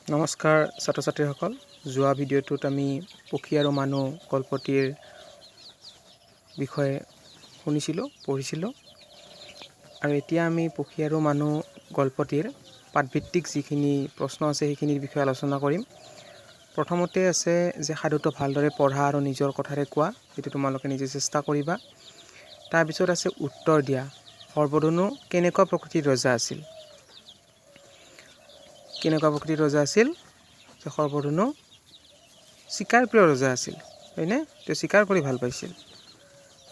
নমস্কাৰ ছাত্ৰ ছাত্ৰীসকল। যোৱা ভিডিঅ'টোত আমি পক্ষী আৰু মানুহ গল্পটিৰ বিষয়ে শুনিছিলোঁ, পঢ়িছিলোঁ আৰু এতিয়া আমি পক্ষী আৰু মানুহ গল্পটিৰ পাঠভিত্তিক যিখিনি প্ৰশ্ন আছে, সেইখিনিৰ বিষয়ে আলোচনা কৰিম। প্ৰথমতে আছে যে সাধুটো ভালদৰে পঢ়া আৰু নিজৰ কথাৰে কোৱা। সেইটো তোমালোকে নিজে চেষ্টা কৰিবা। তাৰপিছত আছে উত্তৰ দিয়া। সৰ্বধনু কেনেকুৱা প্ৰকৃতিৰ ৰজা আছিল? কেনেকুৱা প্ৰকৃতিৰ ৰজা আছিল যে সৰ্বধনু চিকাৰ প্ৰিয় ৰজা আছিল, হয়নে? তেওঁ চিকাৰ কৰি ভাল পাইছিল।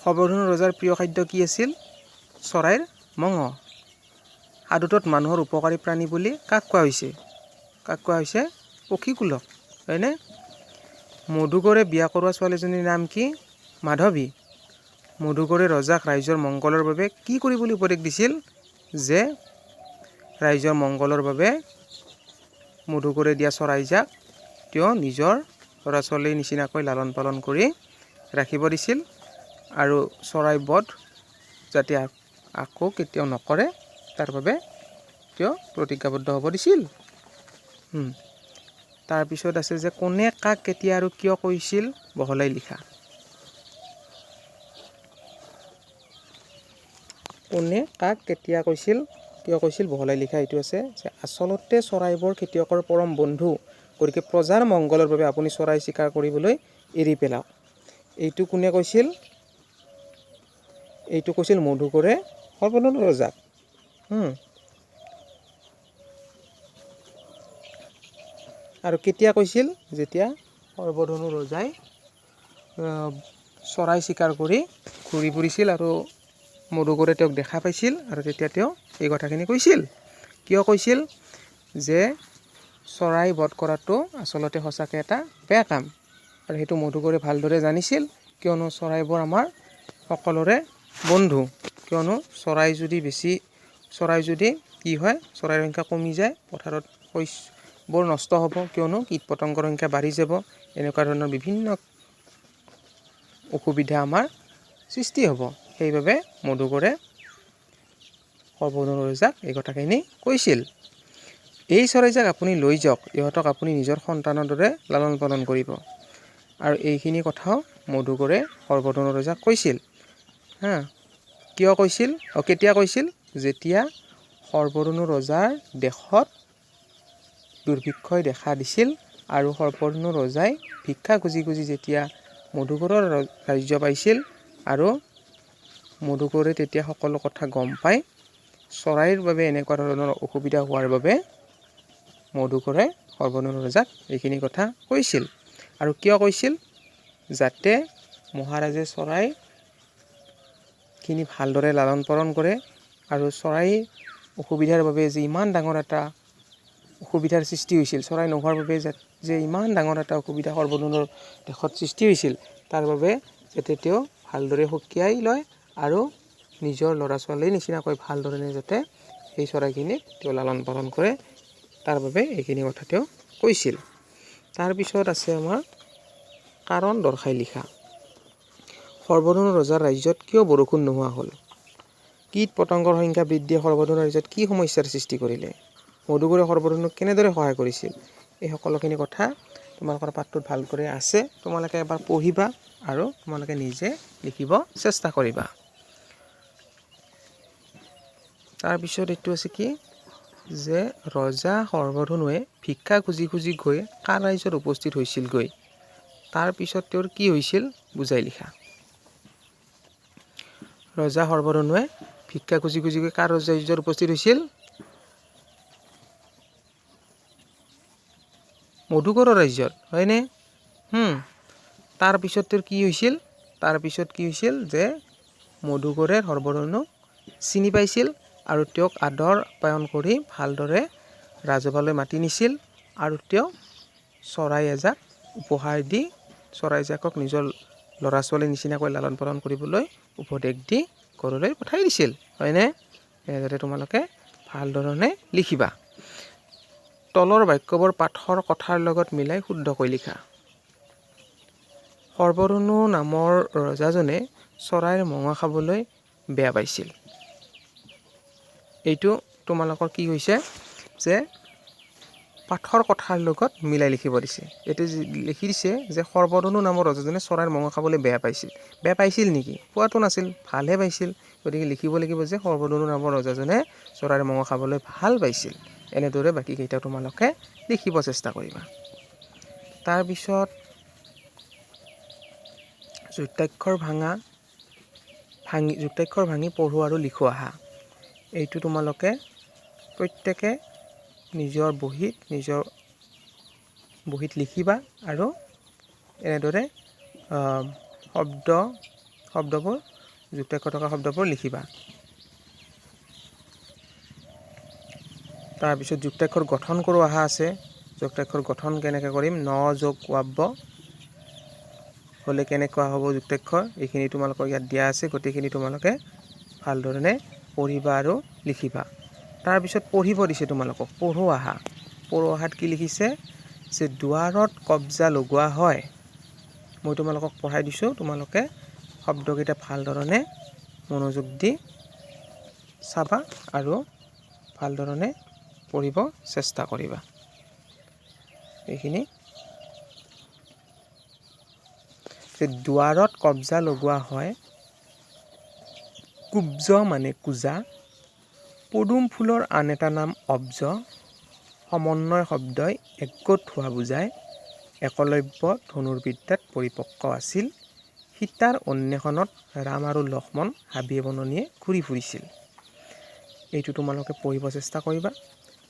সৰ্বধনু ৰজাৰ প্ৰিয় খাদ্য কি আছিল? চৰাইৰ মঙহ। সাধুটোত মানুহৰ উপকাৰী প্ৰাণী বুলি কাক কোৱা হৈছে? কাক কোৱা হৈছে? পক্ষীকুলক, হয়নে? মধুকৰে বিয়া কৰোৱা ছোৱালীজনীৰ নাম কি? মাধৱী। মধুকৰে ৰজাক ৰাইজৰ মংগলৰ বাবে কি কৰিবলৈ উপদেশ দিছিল? যে ৰাইজৰ মংগলৰ বাবে মধুকৰে দিয়া চৰাইজাক তেওঁ নিজৰ ল'ৰা ছোৱালীৰ নিচিনাকৈ লালন পালন কৰি ৰাখিব দিছিল আৰু চৰাই বধ যাতে আকৌ কেতিয়াও নকৰে, তাৰ বাবে তেওঁ প্ৰতিজ্ঞাবদ্ধ হ'ব দিছিল। তাৰপিছত আছে যে কোনে কাক কেতিয়া আৰু কিয় কৈছিল, বহলাই লিখা। কোনে কাক কেতিয়া কৈছিল, কিয় কৈছিল, বহলাই লিখা। এইটো আছে যে আচলতে চৰাইবোৰ খেতিয়কৰ পৰম বন্ধু, গতিকে প্ৰজাৰ মংগলৰ বাবে আপুনি চৰাই চিকাৰ কৰিবলৈ এৰি পেলাওক। এইটো কোনে কৈছিল? এইটো কৈছিল মধুকৰে সৰ্বধনু ৰজাক। আৰু কেতিয়া কৈছিল? যেতিয়া সৰ্বধনু ৰজাই চৰাই চিকাৰ কৰি ঘূৰি ফুৰিছিল আৰু মধুকৰে তেওঁক দেখা পাইছিল আৰু তেতিয়া তেওঁ এই কথাখিনি কৈছিল। কিয় কৈছিল? যে চৰাই বধ কৰাটো আচলতে সঁচাকৈ এটা বেয়া কাম আৰু সেইটো মধুকৰে ভালদৰে জানিছিল, কিয়নো চৰাইবোৰ আমাৰ সকলোৰে বন্ধু। কিয়নো চৰাই যদি কি হয়, চৰাইৰ সংখ্যা কমি যায়, পথাৰত শস্যবোৰ নষ্ট হ'ব, কিয়নো কীট পতংগৰ সংখ্যা বাঢ়ি যাব। এনেকুৱা ধৰণৰ বিভিন্ন অসুবিধা আমাৰ সৃষ্টি হ'ব। সেইবাবে মধুকৰে সৰ্বধনু ৰজাক এই কথাখিনি কৈছিল। এই চৰাইজাক আপুনি লৈ যাওক, ইহঁতক আপুনি নিজৰ সন্তানৰ দৰে লালন পালন কৰিব। আৰু এইখিনি কথাও মধুকৰে সৰ্বধনু ৰজাক কৈছিল। হা, কিয় কৈছিল? কেতিয়া কৈছিল? যেতিয়া সৰ্বধনু ৰজাৰ দেশত দুৰ্ভিক্ষই দেখা দিছিল আৰু সৰ্বধনু ৰজাই ভিক্ষা খুজি খুজি যেতিয়া মধুকৰৰ ৰাজ্য পাইছিল আৰু মধুকৰে তেতিয়া সকলো কথা গম পাই চৰাইৰ বাবে এনেকুৱা ধৰণৰ অসুবিধা হোৱাৰ বাবে মধুকৰে সৰ্বধনু ৰজাক এইখিনি কথা কৈছিল। আৰু কিয় কৈছিল? যাতে মহাৰাজে চৰাইখিনি ভালদৰে লালন পালন কৰে আৰু চৰাই অসুবিধাৰ বাবে যে ইমান ডাঙৰ এটা অসুবিধাৰ সৃষ্টি হৈছিল, চৰাই নোহোৱাৰ বাবে যে ইমান ডাঙৰ এটা অসুবিধা সৰ্বধনুৰ দেশত সৃষ্টি হৈছিল, তাৰ বাবে যাতে তেওঁ ভালদৰে সকীয়াই লয় আৰু নিজৰ ল'ৰা ছোৱালীৰ নিচিনাকৈ ভালধৰণে যাতে সেই চৰাইখিনিক তেওঁ লালন পালন কৰে, তাৰ বাবে এইখিনি কথা তেওঁ কৈছিল। তাৰপিছত আছে আমাৰ কাৰণ দৰ্শাই লিখা। সৰ্বধনু ৰজাৰ ৰাজ্যত কিয় বৰষুণ নোহোৱা হ'ল? কীট পতংগৰ সংখ্যা বৃদ্ধিয়ে সৰ্বধনু ৰাজ্যত কি সমস্যাৰ সৃষ্টি কৰিলে? মধুকৰে সৰ্বধনুক কেনেদৰে সহায় কৰিছিল? এই সকলোখিনি কথা তোমালোকৰ পাঠটোত ভালদৰে আছে। তোমালোকে এবাৰ পঢ়িবা আৰু তোমালোকে নিজে লিখিব চেষ্টা কৰিবা। তাৰপিছত এইটো আছে কি যে ৰজা সৰ্বধনুৱে ভিক্ষা খুজি খুজি গৈ কাৰ ৰাজ্যত উপস্থিত হৈছিলগৈ? তাৰপিছত তেওঁৰ কি হৈছিল, বুজাই লিখা। ৰজা সৰ্বধনুৱে ভিক্ষা খুজি খুজি গৈ কাৰ ৰাজ্যত উপস্থিত হৈছিল? মধুকৰৰ ৰাজ্যত, হয়নে? তাৰপিছত তেওঁৰ কি হৈছিল? তাৰপিছত কি হৈছিল যে মধুকৰে সৰ্বধনুক চিনি পাইছিল আৰু তেওঁক আদৰ আপ্যায়ন কৰি ভালদৰে ৰাজসভালৈ মাতি নিছিল আৰু তেওঁ চৰাই এজাক উপহাৰ দি চৰাইজাকক নিজৰ ল'ৰা ছোৱালীৰ নিচিনাকৈ লালন পালন কৰিবলৈ উপদেশ দি ঘৰলৈ পঠাই দিছিল, হয়নে? এনেদৰে তোমালোকে ভাল ধৰণে লিখিবা। তলৰ বাক্যবোৰ পাঠৰ কথাৰ লগত মিলাই শুদ্ধকৈ লিখা। সৰ্বধনু নামৰ ৰজাজনে চৰাইৰ মঙহ খাবলৈ বেয়া পাইছিল। এইটো তোমালোকৰ কি হৈছে যে পাঠৰ কথাৰ লগত মিলাই লিখিব দিছে। এইটো লিখি দিছে যে সৰ্বধনু নামৰ ৰজাজনে চৰাইৰ মঙহ খাবলৈ বেয়া পাইছিল। বেয়া পাইছিল নেকি? পোৱাটো নাছিল, ভালহে পাইছিল। গতিকে লিখিব লাগিব যে সৰ্বধনু নামৰ ৰজাজনে চৰাইৰ মঙহ খাবলৈ ভাল পাইছিল। এনেদৰে বাকীকেইটা তোমালোকে লিখিব চেষ্টা কৰিবা। তাৰপিছত যুক্তাক্ষৰ ভাঙা ভাঙি যুক্তাক্ষৰ ভাঙি পঢ়ো আৰু লিখো আহা। এইটো তোমালোকে প্ৰত্যেকে নিজৰ বহীত লিখিবা আৰু এনেদৰে শব্দবোৰ, যুক্তাক্ষৰ থকা শব্দবোৰ লিখিবা। তাৰপিছত যুক্তাক্ষৰ গঠন কৰোঁ আহা আছে। যুক্তাক্ষৰ গঠন কেনেকৈ কৰিম, ন যোগ ৱাব্য হ'লে কেনেকুৱা হ'ব যুক্তাক্ষৰ, এইখিনি তোমালোকৰ ইয়াত দিয়া আছে। গোটেইখিনি তোমালোকে ভালধৰণে পঢ়িবা আৰু লিখিবা। তাৰপিছত পঢ়িব দিছে তোমালোকক, পঢ়ো আহা। পঢ়ো আহাত কি লিখিছে যে দুৱাৰত কব্জা লগোৱা হয়। মই তোমালোকক পঢ়াই দিছোঁ, তোমালোকে শব্দকেইটা ভালধৰণে মনোযোগ দি চাবা আৰু ভালধৰণে পঢ়িব চেষ্টা কৰিবা। এইখিনি যে দুৱাৰত কব্জা লগোৱা হয়, কুব্জ মানে কুজা, পদুম ফুলৰ আন এটা নাম অব্জ, সমন্বয় শব্দই একগোট হোৱা বুজায়, একলব্য ধনুৰ্বিদ্যাত পৰিপক্ক আছিল, সীতাৰ অন্বেষণত ৰাম আৰু লক্ষ্মণ হাবিয়ে বননিয়ে ঘূৰি ফুৰিছিল। এইটো তোমালোকে পঢ়িব চেষ্টা কৰিবা।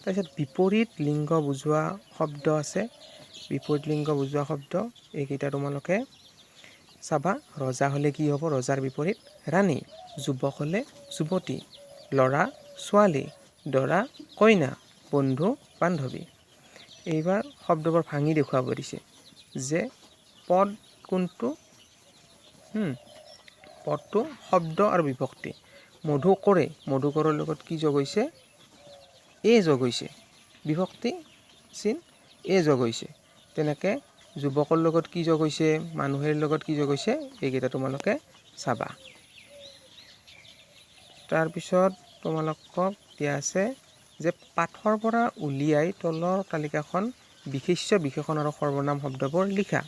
তাৰপিছত বিপৰীত লিংগ বুজোৱা শব্দ আছে। বিপৰীত লিংগ বুজোৱা শব্দ এইকেইটা তোমালোকে চাবা। ৰজা হ'লে কি হ'ব? ৰজাৰ বিপৰীত ৰাণী। যুৱক হ'লে যুৱতী, ল'ৰা ছোৱালী, দৰা কইনা, বন্ধু বান্ধৱী। এইবাৰ শব্দবোৰ ভাঙি দেখুৱাব দিছে যে পদ কোনটো, পদটো শব্দ আৰু বিভক্তি। মধুকৰে, মধুকৰৰ লগত কি যোগ হৈছে? এ যোগ হৈছে, বিভক্তি চিন এ যোগ হৈছে। তেনেকৈ যুৱকৰ লগত কি যোগ হৈছে, মানুহেৰ লগত কি যোগ হৈছে, এইকেইটা তোমালোকে চাবা। তাৰপিছত তোমালোকক দিয়া আছে যে পাঠৰ পৰা উলিয়াই তলৰ তালিকাখন বিশেষ্য, বিশেষণ আৰু সৰ্বনাম শব্দবোৰ লিখা।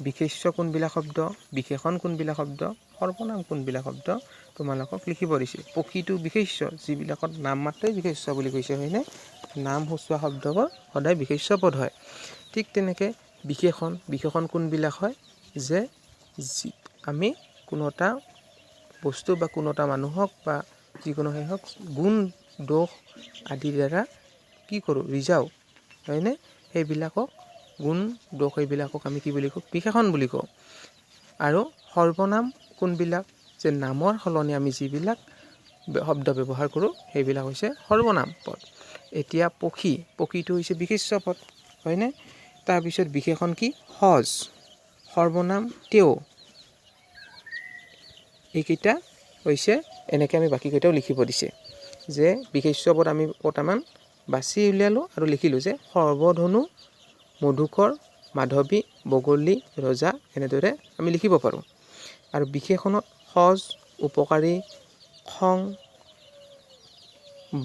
বিশেষ্য কোনবিলাক শব্দ, বিশেষণ কোনবিলাক শব্দ, সৰ্বনাম কোনবিলাক শব্দ তোমালোকক লিখিব দিছে। পক্ষীটো বিশেষ্য, যিবিলাকত নাম মাত্ৰেই বিশেষ্য বুলি কৈছে, হয়নে? নাম সূচোৱা শব্দবোৰ সদায় বিশেষ্য পদ হয়। ঠিক তেনেকৈ বিশেষণ, বিশেষণ কোনবিলাক হয় যে আমি কোনো এটা বস্তু বা কোনো এটা মানুহক বা যিকোনো সেই হওক, গুণ দোষ আদিৰ দ্বাৰা কি কৰোঁ, ৰিজাওঁ, হয়নে? সেইবিলাকক গুণ দোষ এইবিলাকক আমি কি বুলি কওঁ? বিশেষণ বুলি কওঁ। আৰু সৰ্বনাম কোনবিলাক যে নামৰ সলনি আমি যিবিলাক শব্দ ব্যৱহাৰ কৰোঁ সেইবিলাক হৈছে সৰ্বনাম পদ। এতিয়া পক্ষী, পক্ষীটো হৈছে বিশেষ্য পদ, হয়নে? তাৰপিছত বিশেষণ কি? সজ। সৰ্বনাম তেওঁ। এইকেইটা হৈছে। এনেকৈ আমি বাকীকেইটাও লিখিব দিছে যে বিশেষ্য পদ আমি কেইটামান বাছি উলিয়ালোঁ আৰু লিখিলোঁ যে সৰ্বধনু, মধুকৰ, মাধৱী, বগলী, ৰজা, এনেদৰে আমি লিখিব পাৰোঁ। আৰু বিশেষণত সজ, উপকাৰী, খং,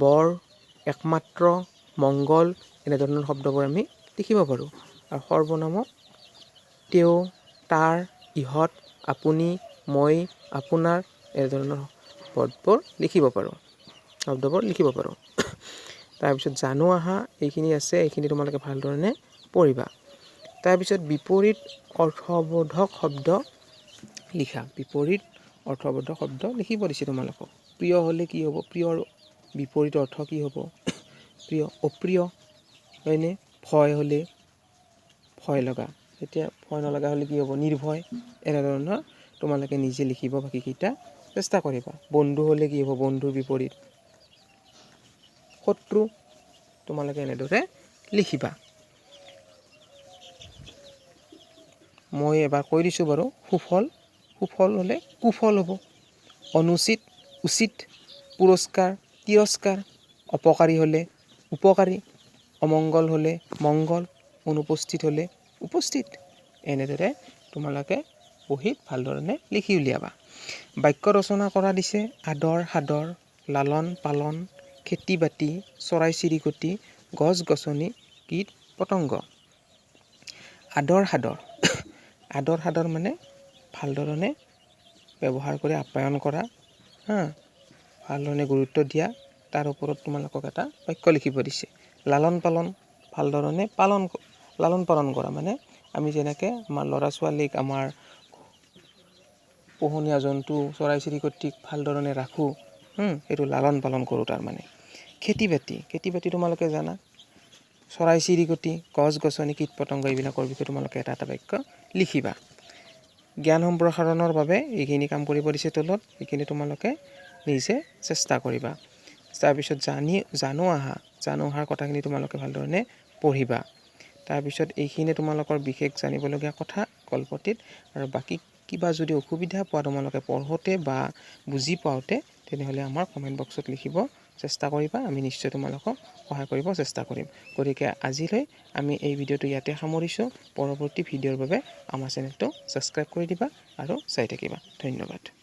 বৰ, একমাত্ৰ, মংগল, এনেধৰণৰ শব্দবোৰ আমি লিখিব পাৰোঁ। আৰু সৰ্বনামত তেওঁ, তাৰ, ইহঁত, আপুনি, মই, আপোনাৰ, এনেধৰণৰ পদবোৰ লিখিব পাৰোঁ, শব্দবোৰ লিখিব পাৰোঁ। তাৰপিছত জানো আহা এইখিনি আছে, এইখিনি তোমালোকে ভালধৰণে পঢ়িবা। তাৰপিছত বিপৰীত অৰ্থবোধক শব্দ লিখা। বিপৰীত অৰ্থবোধক শব্দ লিখিব দিছে তোমালোকক। প্ৰিয় হ'লে কি হ'ব? প্ৰিয়ৰ বিপৰীত অৰ্থ কি হ'ব? প্ৰিয় অপ্ৰিয়, হয়নে? ভয় হ'লে ভয় লগা, এতিয়া ভয় নলগা হ'লে কি হ'ব? নিৰ্ভয়। এনেধৰণৰ তোমালোকে নিজে লিখিব বাকীকেইটা চেষ্টা কৰিবা। বন্ধু হ'লে কি হ'ব? বন্ধুৰ বিপৰীত শত্ৰু। তোমালোকে এনেদৰে লিখিবা। মই এবাৰ কৈ দিছোঁ বাৰু। সুফল, সুফল হ'লে কুফল হ'ব। অনুচিত উচিত, পুৰস্কাৰ তিৰস্কাৰ, অপকাৰী হ'লে উপকাৰী, অমংগল হ'লে মংগল, অনুপস্থিত হ'লে উপস্থিত। এনেদৰে তোমালোকে বহীত ভালধৰণে লিখি উলিয়াবা। বাক্য ৰচনা কৰা দিছে। আদৰ সাদৰ, লালন পালন, খেতি বাতি, চৰাই চিৰিকটি, গছ গছনি, কীট পতংগ। আদৰ সাদৰ, আদৰ সাদৰ মানে ভালধৰণে ব্যৱহাৰ কৰি আপ্যায়ন কৰা, হা, ভালধৰণে গুৰুত্ব দিয়া, তাৰ ওপৰত তোমালোকক এটা বাক্য লিখিব দিছে। লালন পালন, ভালধৰণে পালন, লালন পালন কৰা মানে আমি যেনেকৈ আমাৰ ল'ৰা ছোৱালীক, আমাৰ পোহনীয়া জন্তু চৰাই চিৰিকটিক ভালধৰণে ৰাখোঁ, সেইটো লালন পালন কৰোঁ তাৰমানে। খেতি বাতি, খেতি বাতি তোমালোকে জানা, চৰাই চিৰিকটি, গছ গছনি, কীট পতংগ এইবিলাকৰ বিষয়ে তোমালোকে এটা এটা বাক্য লিখিবা। জ্ঞান সম্প্ৰসাৰণৰ বাবে এইখিনি কাম কৰিব দিছে তলত, এইখিনি তোমালোকে নিজে চেষ্টা কৰিবা। তাৰপিছত জানো আহা, জানো অহাৰ কথাখিনি তোমালোকে ভালধৰণে পঢ়িবা। তাৰপিছত এইখিনি তোমালোকৰ বিশেষ জানিবলগীয়া কথা গল্পটিত। আৰু বাকী কিবা যদি অসুবিধা পোৱা তোমালোকে পঢ়োঁতে বা বুজি পাওঁতে, তেনেহ'লে আমাৰ কমেণ্ট বক্সত লিখিব চেষ্টা কৰিবা, আমি নিশ্চয় তোমালোকক সহায় কৰিব চেষ্টা কৰিম। গতিকে আজিলৈ আমি এই ভিডিঅ'টো ইয়াতে সামৰিছোঁ। পৰৱৰ্তী ভিডিঅ'ৰ বাবে আমাৰ চেনেলটো ছাবস্ক্ৰাইব কৰি দিবা আৰু চাই থাকিবা। ধন্যবাদ।